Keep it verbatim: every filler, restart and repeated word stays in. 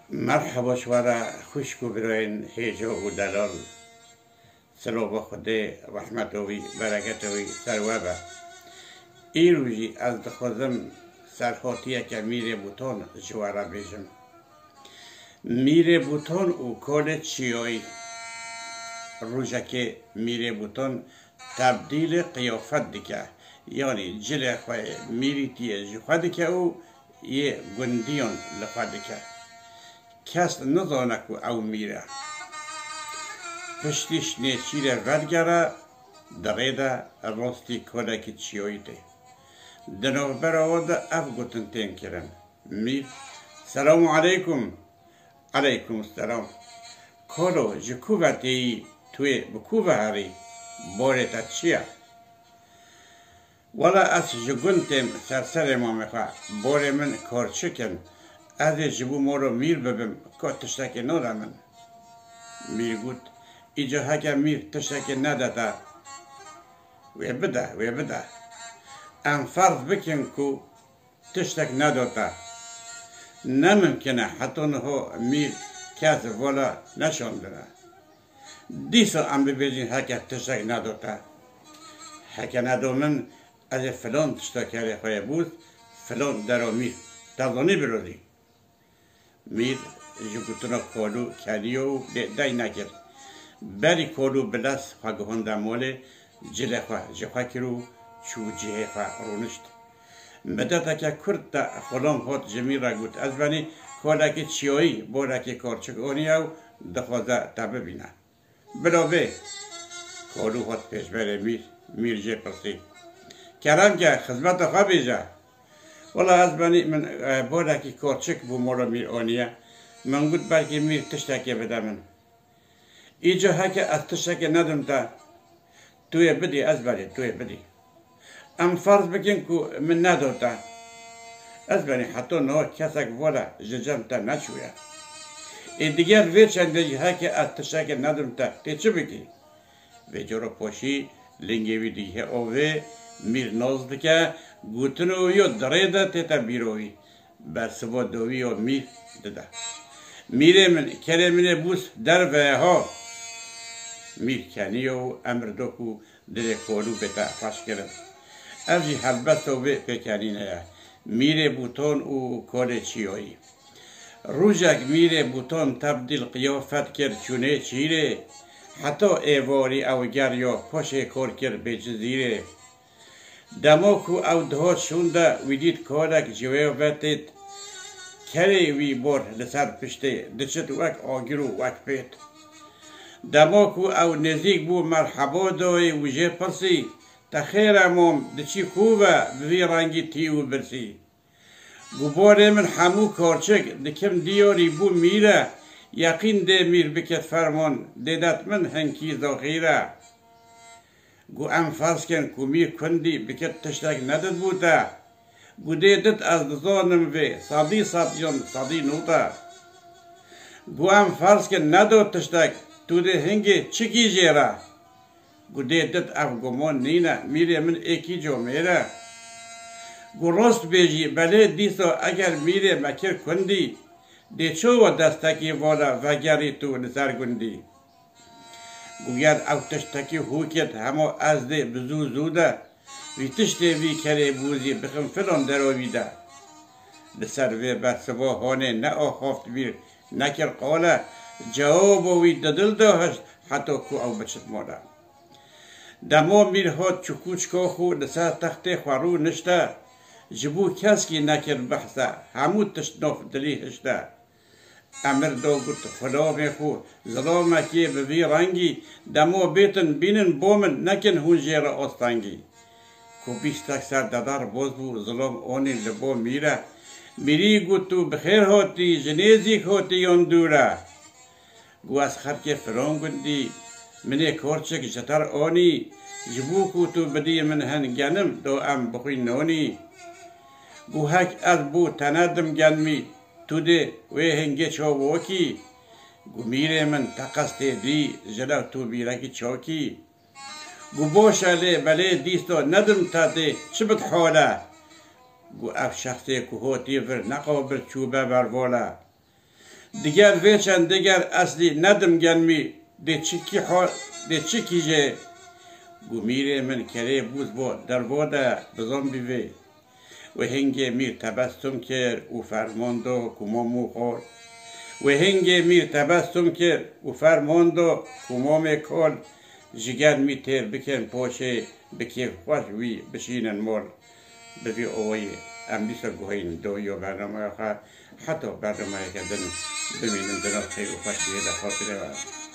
Merheba ji we re xwişk û birayên hêja û delal. Silova Xwedê, rehmeta wî, bereketa wî ser we be. Îro jî ez dixwazim serhatiyeke Mîrê Bûton ji we re bêjim. Mîrê Bûton û Kolê Çiyayî. Rojekê Mîrê Bûton tebdîlê qiyafet dike, yanî cilê xwe yê mîrîtiyê ji xwe dike û yê gundiyan li xwe dike. Kes nizane ku ew mîr e. Piştî ji nêçîrê vedigere, di rê de rastî Kolekî Çiyayî tê. Di navbera wan de ev gotin tên kirin: Mîr, selamu aleykum. Aleykum selam. Kolo, ji ku ve têyî, tu yê bi ku ve herî? Borê te çi ye? Wela ez ji gund têm ser serê mamê xwe. Borê min Korçik in. Ez ê ji bo molo mîr bibim, ka tiştekê nade min. Mîr got: Îca heke mîr tiştekê nede te, wê bide, wê bide. Em ferz bikin ku tiştek nedo te. Ne mimkin e, heta niha mîr kes vala neşandine. Dîsa em bibêjin heke tiştek nedo te. Heke nedo min, ez ê filan tişta kerê xwe yê bûz, filan dero mîr. Te zanî birozî. Mîr ji gotina Kolû keniyo û lê dey nekir. Berî Kolû bi lez xwe gihonde molê, cilê xwe ji xwe kir û çû cihê xwe rûnişt. Mideteke kurt de xulam hot ji mîr re got: Ez benî Kolekî Çiyayî, borekî Korçik oniye û dixwaze te bibîne. Bila bê. Kolû hat pêşberê mîr. Mîr jê pirsî: Kerem ke, xizmeta xwe bêje. Wela ez benî min, e, borekî Korçik bû molo mîr oniye. Min got belkî mîr tiştekê bide min. Îca heke ez tiştekê nedim te, tu yê bidî, ez benî, tu yê bidî. Em ferz bikin ku min nedo te. Ez benî heta niha kesek vore ji cem te neçûye. Ê diger vê çendê jî heke ez tiştekê nedim te, tê çi bikî? Vê coro poşî lingê wî digihê ovê, mîr noz dike, gotin û yo di rê de tête bîro wî. Bersiva dawî ya mîr dide. Mîrê min, kerê min ê bûs derve ye ha. Mîr keniyo û emir do ku dilê Kolû bête xweşkirin. Ev jî helbesta wê pêkenîne ye. Mîrê Bûton û Kolê Çiyayî. Rojek Mîrê Bûton tebdîl qiyafet kir, çûnê çîrê. Heta êvarî ew geriyo, poşê kor kir bê Cizîrê. Dema ku ew dihot şûnde, wî dît kolek ji wê ve têt. Kerê wî bor li ser piştê, diçit wek agir û wek pêt. Dema ku ew nêzîk bû, merhebo doyê û jê pirsî: Te xêr e mom, diçî ku ve, bi vî rengî tî û birsî? Gu borê min hemû Korçik, dikim diyorî bû mîr e, yeqîn dê mîr bikit ferman, dê det min hinkî zoxîr e. Gu em ferz kin ku mîr kundî bikit tiştek nedit bû te. Gu dê dit ez dizanim vê, sedî sed yan sedî nû te. Gu em ferz kin nedo tiştek, tu dê hingê çikî jê re? Gu dê dit ev guman nîne, mîrê min êkî comêr e. Gu rost bêjî, belê dîsa eger mîrê me kir kundî, dê çawa destekî vala vegerî tu li ser gundî? Gu ger ew tiştekî hûkêt hema ez dê bi zû zû de, vî tiştê vî kerê bûzî bixim filan dero wî de. Li ser vê bersiva honê neaxaft mîr, nekir qale, cewabo wî di dil de hişt, heta ku ew biçit mole. Dema mîr hat çû kûçka xwe, li ser textê xwe rûnişte, ji bo keskî nekir behse, hemû tişt nav dilî hişte. Emir da got xulamê xwe, zilamekê bi vî rengî, dema bêtin bînin bo min, nekin hûn jê re astengî. Ku bîstek ser dedar boz bû, zilam onî li bo mîr e. Mîrî got: Tu bi xêr hatî, ji nêzîk hatî yan dûr e? Gu ez xelkê filan gundî, min ê Korçik ji te re anî, ji bo ku tu bidî min hin genim, do em bixwîn nonî. Gu hek ez bo te nedim genmî, tu dê wê hingê çawa kî? Gu mîrê min, te qestê dî, ji lew tu mîrekî çakî? Gu baş e lê belê dîsa nedim te dê çi bit hol e? Gu ev şexsê ku hotî vir neqabil çûbe bervola. Diger vê çend diger eslî nedim gen mî, dê çikî ho, dê çikî jê. Gu mîrê min kerê bûz bo dervo de bizon bivê. Wê hingê mîr tebestum kir û fermondo ku mom û xol. Wê hingê mîr tebestum kir û fermondo ku momê kol. Ji gen mî têr bikin poşê, bi kêfxweş wî bişînin mol. Bi vî owayî em dîsa guheyîn dohiyo bernameya xwe. Heta bernameyeke din bimînin di nav xêr û xweşiyê de. Xatirê we.